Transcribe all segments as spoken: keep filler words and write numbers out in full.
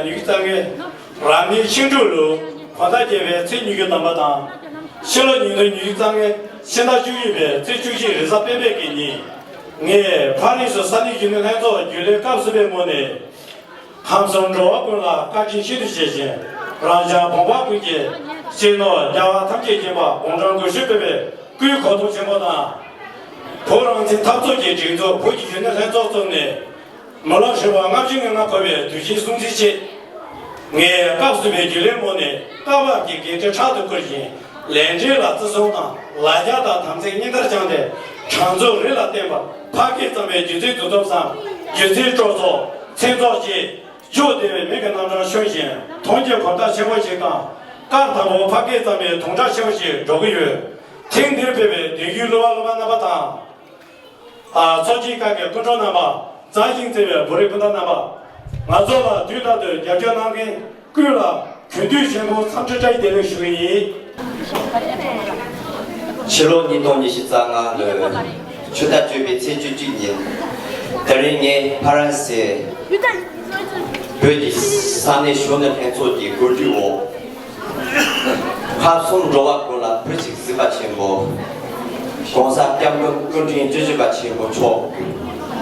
ཉི་ཤུ་རྩ་ལྔའི་རབ་གནས་ཤིང་འབྲུག་ལོའི་གོང་ཟླ་བརྒྱད་པའི་ཚེས་ཉི་ཤུ་ཐམ་པ་དང་། ཕྱི་ལོ་ཉིས་སྟོང་ཉི་ཤུ་རྩ་ལྔའི་ཕྱི་ཟླ་བཅུ་གཅིག་པའི་ཚེས་བཅུ་གཅིག་རེས་གཟའ་སྤེན་པའི་གི་ཉིན། ངས་ཕ་རན་སི་ས་གནས་གཞོན་ནུ་ལྷན་ཚོགས་རྒྱུན་ལས་སྐབས་གསུམ་པའི་ངོས་ནས། ཁམས་གསུམ་འགྲོ་བ་ཀུན་ལ་བཀའ་དྲིན་ཤིན་ཏུ་ཆེ་ཞིང་། རང་ཅག་བོད་པ་ཀུན་གྱི་གཅེས་ནོར་རྒྱལ་བ་ཐམས་ཅད་མཁྱེན་པ་དགུང་གྲངས་དགུ་བཅུ་བརྒལ་བའི་སྐུའི་གོ་ཐོག་ཆེན་པོ་དང་། བོད་རང་བཙན་འཐབ་རྩོད་ཀྱི་སྒྲིག་འཛུགས་བོད་ཀྱི་གཞོན་ནུ་ལྷན་ཚོགས་བཙུགས་ནས། མི་ལོ་ཧྲིལ་པོ་ལྔ་བཅུ་ང་ལྔ་འཁོར་བའི་དུས་ཆེན་སྲུང་བརྩི་ཆེད། ངས་སྐབས་གསུམ་པའི་རྒྱུན་ལས་ངོས་ནས་སྐབས་བབ་ཀྱི་འགན་འཁྲི་ཕྲག་ཏུ་བསྐུར་ཞིང་། ལས་འབྲེལ་ལ་བརྩི་སྲུང་དང་ལ་རྒྱ་དང་དམ་ཚིག་སྙིང་ལྟར་བཅངས་ཏེ། གྲངས་འཛུགས་རིགས་ལ་བརྟེན་པར་ཕ་སྐད་གཙང་མའི་སྒྱུ་རྩལ་འདུ་འཛོམས་སམ། སྒྱུ་རྩལ་སྤྲོ་ཚོགས་མཚན་ཚོགས་བཅས་འཇུག་བདེ་བའི་མིང་གི་རྣམ་གྲངས་ཤོར་ཞིང་དོན་གྱི་གོ་བརྡ་ཆེན་པོ་ཞིག་དང་། སྐབས་དང་པོ་ཕ་སྐད་གཙང་མའི་དུང་སྒྲ་ཆེན་པོ་ཞིག་སྒྲོག་གི་ཡོད། ཐེངས་འདིར་ཕེབས་པའི་དེང་གི་གླུ་བ་གླུ་མ་རྣམ་པ་དང་། ཨ། ཚོགས་ཆེན་ཁག་གི་སྐུ་མགྲོན་རྣམ་པ། མཛའ་ཞིང་བརྩེ་བའི་བོད་རིགས་སྤུན་ཟླ་རྣམ་པ། ང་ཚོ་ལ་དུས་རྟག་ཏུ་རྒྱབ་སྐྱོར་གནང་མཁན་ཀུན་ལ་གུས་འདུད་ཆེན་པོས་འཚམས་འདྲི་བཀྲ་ཤིས་བདེ་ལེགས་ཞུ་གི་ཡིན། ཕྱི་ལོ་ཉིས་སྟོང་ཉི་ཤུ་རྩ་ལྔ་ལོའི་ཆུ་ཟླ་བཅུ་པའི་ཚེས་བཅུ་གཅིག་ཉིན། དེ་རིང་ངས་ཕ་རན་སི་བོད་ཀྱི་ས་གནས་གཞོན་ནུ་ལྷན་ཚོགས་ཀྱི་གོ་སྒྲིག་འོག་ཁམས་གསུམ་འགྲོ་བ་ཀུན་ལ་བོད་ཀྱི་གཟིགས་པ་ཆེན་པོ། ༸གོང་ས་༸སྐྱབས་མགོན་སྐུ་ཕྲེང་བཅུ་བཞི་པ་ཆེན་པོ་མཆོག་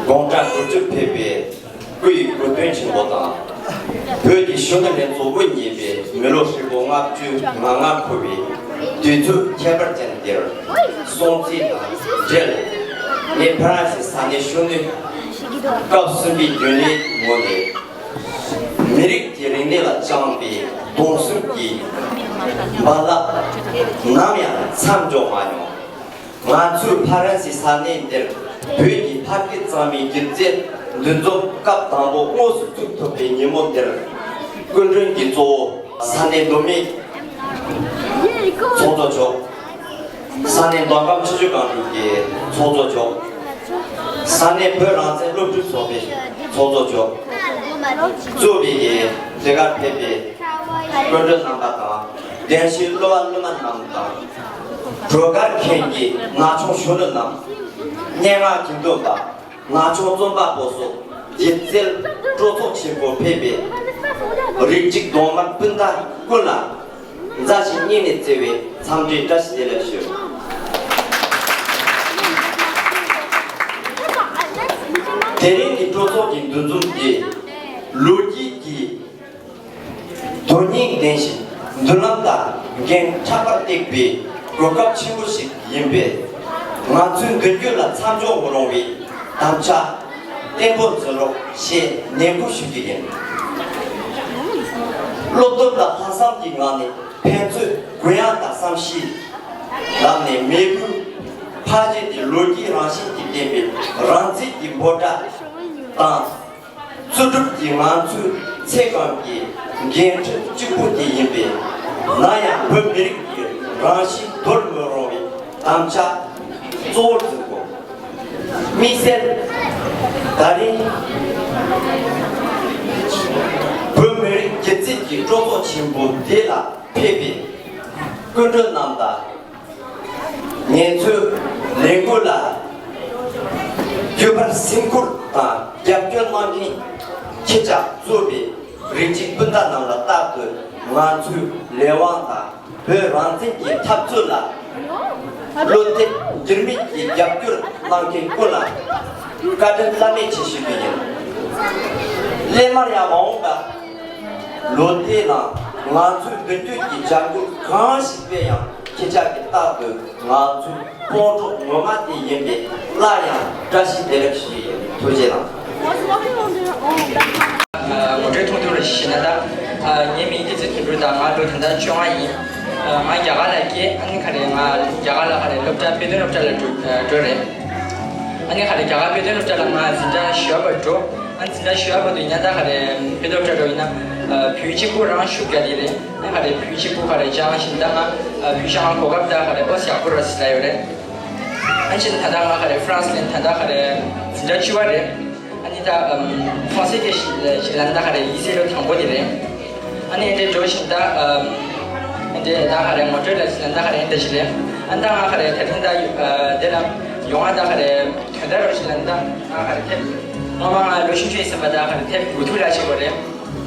དགུང་གྲངས་དགུ་བཅུ་ཕེབས་པའི་སྐུའི་གོ་སྟོན་ཆེན་པོ་དང་། བོད་ཀྱི་གཞོན་ནུ་ལྷན་ཚོགས་དབུ་བརྙེས་པའི་མི་ལོ་ཧྲིལ་པོ་ལྔ་བཅུ་ང་ལྔ་འཁོར་བའི་དུས་ཚོད་ཁྱད་པར་ཅན་འདིར་སྲུང་བརྩི་དང་འབྲེལ། ངས་ཕ་རན་སི་ས་གནས་གཞོན་ནུ་སྐབས་གསུམ་པའི་རྒྱུན་ལས་ངོས་ནས། མི་རིགས་ཀྱི་རིག་གནས་ལ་བཅངས་པའི་གདུང་སེམས་ཀྱི་རྦ་རླབས་ནམ་ཡང་མཚམས་འཇོག་མ་མྱོང་། ང་ཚོས་ཕ་རན་སི་ས་གནས་འདིར་བོད་ཀྱི་ཕ་སྐད་གཙང་མའི་སྒྱུ་རྩལ་འདུ་འཛོམས་སྐབས་དང་པོ་དངོས་སུ་ཚུགས་ཐུབ་པའི་ཉིན་མོ་འདིར། སྐུ་མགྲོན་གྱི་གཙོ་བོ་ས་གནས་མདོ་སྨད་ཚོགས་གཙོ་མཆོག་ས་གནས་མདོ་ཁམས་ཆུ་བཞི་སྒང་དྲུག་གི་ཚོགས་གཙོ་མཆོག་ས་གནས་བོད་རང་བཙན་སློབ་ཕྲུག་ཚོགས་པའི་ཚོགས་གཙོ་མཆོག་གཙོས་པའི་དེ་གར་ཕེབས་པའི་སྐུ་མགྲོན་རྣམ་པ་དང་། གདན་ཞུའི་གླུ་བ་གླུ་མ་རྣམས་དང་། བྲོ་གར་མཁན་གྱི་ན་ཆུང་གཞོན་ནུ་རྣམས། སྙན་ངག་གྱེར་འདོན་པ། ན་ཆུང་རྩོམ་པ་པོ་སོགས་སྒྱུ་རྩལ་སྤྲོ་ཚོགས་ཆེན་པོ་ཕེབས་པའི་རིགས་གཅིག་གདོང་དམར་སྤུན་ཟླ་ཀུན་ལ། མཛའ་ཞིང་སྙིང་ནས་བརྩེ་བའི་འཚམས་འདྲིའི་བཀྲ་ཤིས་བདེ་ལེགས་ཞུ། དེ་རིང་གི་སྤྲོ་ཚོགས་ཀྱི་འདུ་འཛོམས་འདི་ལོ་རྒྱུས་ཀྱི་དོན་སྙིང་ལྡན་ཞིང་། མདུན་ལམ་དང་འགན་ཕྲག་པར་བཏེགས་པའི་གོ་སྐབས་ཆེན་པོ་ཞིག་ཡིན་པས། ང་ཚོའི་མདུན་སྐྱོད་ལ་མཚམས་འཇོག་མི་རུང་བའི་དམ་བཅའ་བརྟན་པོ་འཛིན་རོགས་ཞེས་ནན་སྐུལ་ཞུ་རྒྱུ་ཡིན། བློ་སྟོབས་དང་ལྷག་བསམ་གྱི་ངང་ནས་ཕན་ཚུན་གུ་ཡངས་དང་བསམ་ཤེས་ལམ་ནས་མེས་པོའི་ཕ་རྒྱུད་ཀྱི་ལོ་རྒྱུས་རང་བཞིན་གྱིས་ལྡན་པའི་རང་བཙན་གྱི་འབོད་སྒྲ་དང་། རྩོད་སྒྲུབ་ཀྱི་ང་ཚོའི་ཚེ་གང་གི་འགན་འཁྲི་གཅིག་པུ་དེ་ཡིན་པས། ནམ་ཡང་བོད་མི་རིགས་ཀྱི་རང་བཞིན་དོར་མི་རུང་བའི་དམ་བཅའ་གཙོ་བོར་འཛིན་དགོས། དམིགས་བསལ་ད་རིང་བོད་མི་རིགས་སྒྱུ་རྩལ་གྱི་སྤྲོ་ཚོགས་ཆེན་པོ་འདི་ལ་ཕེབས་པའི་སྐུ་མགྲོན་རྣམས་དང་། ངེད་ཚོའི་ལས་འགུལ་ལ་རྒྱུད་པར་སེམས་ཁུར་དང་རྒྱབ་སྐྱོར་གནང་མཁན་ཁྱེད་ཅག་གཙོས་པའི་རིགས་གཅིག་སྤུན་ཟླ་རྣམས་ལ་ལྟར་དུ། ང་ཚོའི་ལས་དབང་དང་བོད་རང་བཙན་གྱི་འཐབ་རྩོད་ལ་བློ་གཏད་འགྱུར་མེད་ཀྱི་རྒྱབ་སྐྱོར་གནང་མཁན་ཀུན་ལ་བཀའ་དྲིན་བླ་མེད་ཆེ་ཞུ་རྒྱུ་ཡིན། སླད་མར་ཡང་མ་འོངས་པ་ལོ་ཟླའི་ནང་ང་ཚོའི་མདུན་སྐྱོད་ཀྱི་བྱ་འགུལ་གང་ཞིག་སྤེལ་ཡང་ཁྱེད་ཅག་གིས་རྟག་ཏུ་ང་ཚོའི་དཔུང་གྲོགས་ངོ་མ་དེ་ཡིན་པས། སླར་ཡང་བཀྲ་ཤིས་བདེ་ལེགས་ཞུ་ཡི་ཡིན། ཐུགས་རྗེ་གནང་། ངོ་སྤྲོད་ཐུང་ཐུང་རེ་ཞུས་ན་ད། ངའི་མིང་ཏི་ཙི་དོན་གྲུབ་དང་། ང་ལོ་ད་ལྟ་བཅོ་ལྔ་ཡིན། ང་རྒྱ་གར་ལ་སྐྱེས། ཨ་ནི་ག་རེ་ང་རྒྱ་གར་ལ་ག་རེ་སློབ་གྲྭ་དཔེ་སྟོན་སློབ་གྲྭ་ལ་འགྲོ་འགྲོ་རེད། ཨ་ནི་ག་རེ་རྒྱ་གར་དཔེ་སྟོན་སློབ་གྲྭ་ལ་ང་འཛིན་གྲྭ་བཞི་པ་འགྲོ། ཨ་འཛིན་གྲྭ་བཞི་པ་དུས་ཡིན་ན་ད་ག་རེ་དཔེ་སྟོན་སློབ་གྲྭ་འགྲོ་ཡིན་ན། བོད་གཅིག་པུ་རང་ཤུགས་རྒྱག་དེ་རེད། ཨ་ག་རེ་བོད་གཅིག་པུ་ག་རེ་སྦྱང་བཞིན་ད་ང་བོད་ཤ་ང་གོ་སྐབས་ད་ག་རེ་ཨོ་སི་ཡག་པོ་ར་སི་ལ་ཡོད་རེད། ཨ་ཕྱིན་ད་ལྟ་ང་ག་རེ་ཧྥ་རན་སི་ལ་ད་ལྟ་ག་རེ་འཛིན་གྲྭ་བཅུ་པ་རེད། ཨ་ནི་ད་ཧྥ་རན་སི་སྐད་ཞིག་ལ་ད་ག་རེ་ཡིག་ཚད་ལོ་དང་པོ་དེ་རེད། ཨ་ནི་ཨེ་འདྲ་འགྲོ་བཞིན་ད་ཨེ་འདྲ་ད་ག་རེ་ངོ་སྤྲོད་ལ་ད་ག་རེ་ཨེ་འདྲ་ཞིག་རེད། ཨ་ད་ང་ག་རེ་ད་ཐེངས་ད་དེ་ལ་ཡོང་ང་ད་ག་རེ་དོན་དག་རོ་ཞིག་ལ་ད་ང་ག་རེ་ཐེབས་ངོ་མ་ང་ལོ་ཤུགས་ཆེ་ཡིན་ཟེར་བ་ད་ག་རེ་ཐེབས་དགོས་ཐུག་ལ་ཞིག་གོ་རེད།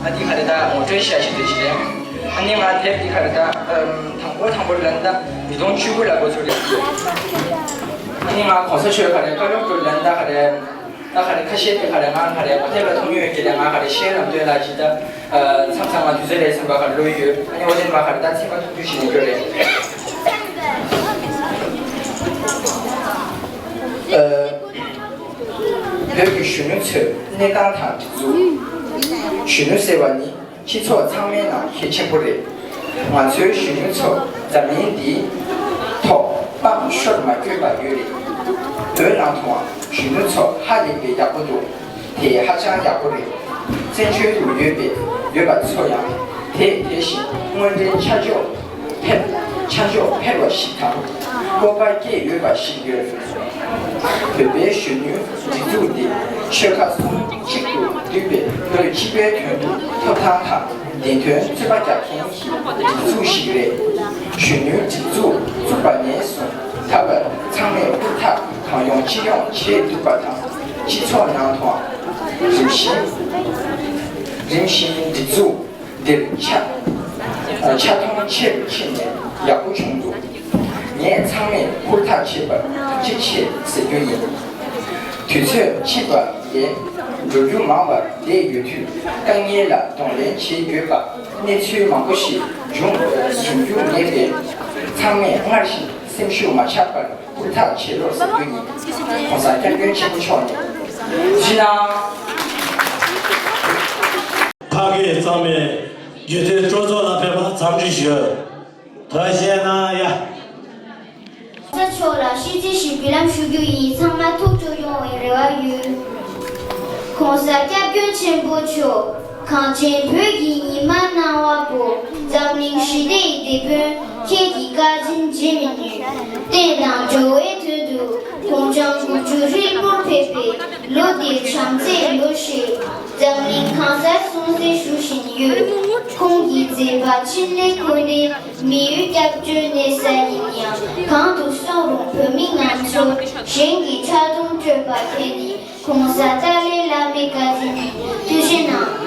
ཨ་འདི་ག་རེ་ད་ངོ་སྤྲོད་བྱ་ཞིག་འདི་ཞིག་རེད། ཨ་ནི་ང་དེབ་འདི་ག་རེ་ད་དང་པོ་དང་པོ་ལན་ད་ཉིས་སྟོང་བཅུ་དགུ་ལ་འགོ་ཚུགས་རེད། ཨ་ནི་ང་གོང་ས་མཆོག་ག་རེ་བཀའ་སློབ་ཏུ་ལན་ད་ག་རེ་ད་ག་རེ་ཁ་ཤས་དེ་ག་རེ་ང་ག་རེ་ངོ་དེབ་ལ་མཐོང་ཡོད་ཀྱི་རེད། ང་ག་རེ་ཤེས་རམ་འདོད་ལ་ཇི་ད་མཚམས་མཚམས་ང་དུས་ཚོད་རེད་བསམ་པ་ག་རེ་ལོས་ཡོད། ཨ་ནི་འོ་དེ་མ་ག་རེ་ད་ཚིག་མ་ཐུང་ཐུང་ཞིག་ནས་སྐྱོར་རེད། ཨ། བོད་ཀྱི་གཞོན་ནུ་ཚོའི་གནས་སྟངས་དང་སྒྲིག་འཛུགས། གཞོན་ནུ་ཟེར་བ་ནི་སྤྱི་ཚོགས་ཚང་མའི་ནང་གལ་ཆེན་པོ་རེད། ང་ཚོའི་གཞོན་ནུ་ཚོ་འཛམ་གླིང་འདིའི་ཐོག་དཔང་ཤོར་མ་དགོས་པ་ཡོད་རེད། བོད་ནང་དུའང་གཞོན་ནུ་ཚོ་ཧ་ལས་པའི་ཡག་པོ་འདུག་དེ་ཧ་ཅང་ཡག་པོ་རེད། བཙན་བྱོལ་དུ་ཡོད་པའི་ཡོད་པ་ཚོ་ཡང་དེ་དེ་བཞིན་དངོས་འབྲེལ་ཆ་འཇོག་ཕེབས། ཆ་འཇོག་འཕེར་བ་ཞིག་དང་སྤོབས་པ་སྐྱེས་ཡོད་པ་ཞིག་ཡོད། བོད་པའི་གཞོན་ནུའི་སྒྲིག་འཛུགས་འདི་ཆོལ་ཁ་གསུམ་གཅིག་ཏུ་འདུས་པའི་བོད་སྤྱི་པའི་དོན་དུ་ཐོབ་ཐང་དང་བདེན་དོན་རྩོད་པ་རྒྱག་མཁན་གྱི་སྒྲིག་འཛུགས་ཤིག་རེད། གཞོན་ནུའི་སྒྲིག་འཛུགས་བཙུགས་པ་ནས་བཟུང་ད་བར་ཚང་མས་ཧུར་ཐག་གང་ཡོང་ཅི་ཡོང་བྱས་འདུག་པ་དང་། སྤྱི་ཚོགས་ནང་དུའང་རིམ་བཞིན་རིམ་བཞིན་སྒྲིག་འཛུགས་འདིར་ཆ་ཆ་མཐུན་ཆེ་རུ་ཕྱིན་ནས་ཡག་པོ་བྱུང་འདུག་ངས་ཚང་མས་ཧུར་ཐག་བྱེད་པར་ཐུགས་རྗེ་ཆེ་ཟེར་རྒྱུ་ཡིན། དུས་ཚོད་ཕྱིན་པ་ལས་འགྲོ་རྒྱུ་མང་བར་བསྡད་ཡོད་དུས་དཀའ་ངལ་ལ་གདོང་ལེན་བྱེད་དགོས་པ་གནས་ཚུལ་མང་པོ་ཞིག་འབྱུང་འབྱུང་རྒྱུ་ངེས་པས། ཚང་མས་སྔར་བཞིན་སེམས་ཤུགས་མ་ཆག་པར་ཧུར་ཐག་བྱེད་རོགས་ཟེར་རྒྱུ་ཡིན། ༸གོང་ས་༸སྐྱབས་མགོན་ཆེན་པོ་མཆོག་ནས་ཅི་གནང་། ཕ་གི་གཙང་མའི་རྒྱུད་སྟོད་སྤྲོ་ཚོགས་ལ་ཕེབས་པ་འཚམས་འདྲི་ཞུ། ཐུགས་རྗེ་གནང་ཡ། ༸གོང་ས་མཆོག་ལ་ཤིས་བརྗོད་ཞུ་རྒྱུ་ལམ་ཞུ་རྒྱུ་ཡིན། ཚང་མ་ཐུགས་སྐྱོ་ཡོང་བའི་རེ་བ་ཡོད། ༸གོང་ས་༸སྐྱབས་མགོན་ཆེན་པོ་མཆོག་གངས་ཅན་བོད་ཀྱི་ཉི་མ་སྣང་བ་པོ། འཛམ་གླིང་ཞི་བདེ་ཡི་དེད་དཔོན། ཁྱེད་ཀྱི་བཀའ་དྲིན་བརྗེད་མི་ནུས། བསྟན་དང་འགྲོ་བའི་དོན་དུ་དགུང་གྲངས་དགུ་བཅུ་ཧྲིལ་པོར་ཕེབས་པའི་ལོ་འདིར་བྱམས་བརྩེའི་ལོ་ཞེས་འཛམ་གླིང་གང་སར་སྲུང་བརྩི་ཞུ་བཞིན་ཡོད། ཁོང་གི་མཛད་པ་འཕྲིན་ལས་ཁོ་ནའི་མི་ཡུལ་སྐྱབས་བཅོལ་གནས་ས་ཡིན་ཡང་། གང་དུ་སོང་རུང་བོད་མི་ང་ཚོར་གཞན་གྱི་ཕྲག་དོག་སྤྲོད་པ་དེ་ནི་༸གོང་ས་ཏཱ་ལའི་བླ་མའི་བཀའ་དྲིན་ཡིན། ཐུགས་རྗེ་གནང་།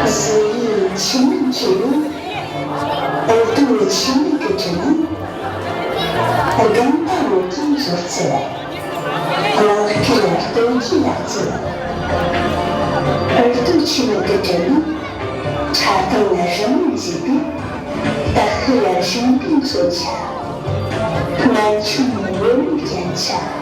བཟོ་ཡིག་ཆུ་མིག་གི་ནི། འུར་རྡོ་ཆུ་མིག་གི་དྲི་ནི། དགུན་ཕ་བོ་གིས་བཟོ་རྩལ། གླང་སྐད་སྟོན་གྱི་ལག་རྩལ། འུར་རྡོ་ཆུ་མིག་གི་དྲི་ནི། ཕྲ་ཐང་ལ་རི་མོ་མཛེས་པའི། སྟག་ཤི་ལ་གཞུང་པའི་མཚོན་ཆ། སྨན་ཆུང་བོད་མིའི་རྒྱན་ ལྷ་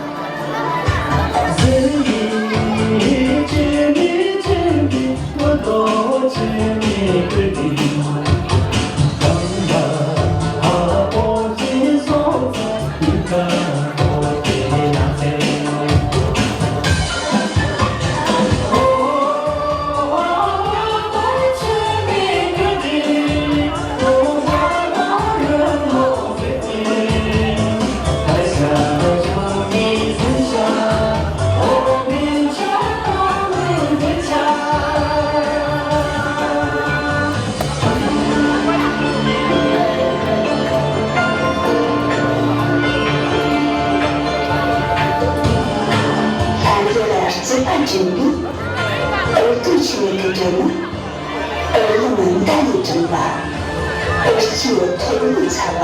འདྲེ་ལ་རྩོད་པ་འགྲན་པའི་འུར་རྡོ་ཆེ་བའི་གི་འདྲེ་མོ། འུར་ལུང་མདའ་ཡིས་བསྒྲིམས་པ། འུར་སྐྱེས་ཐོག་མིག་ཚ་བ།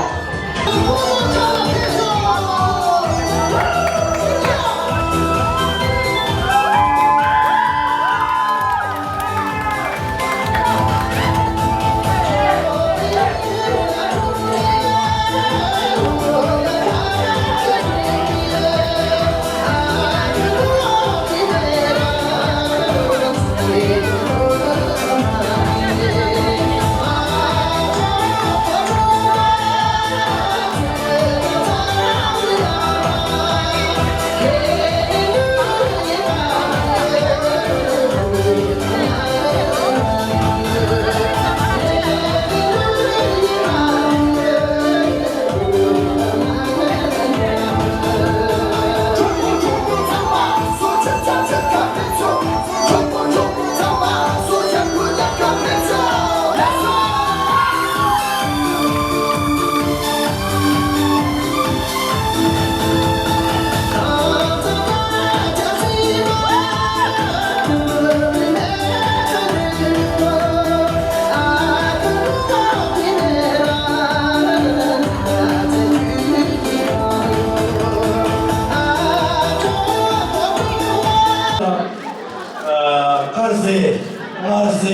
དཀར་ཟས་མངར་ཟས་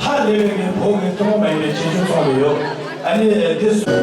ཧ་ལས་པའི་ངའི་བོད་ཀྱི་ཐུན་མོང་མ་ཡིན་པའི་རྗེས་འཇུག་ཚོགས་པ་ཡོད། ཨ་ནི་དེ་སུ།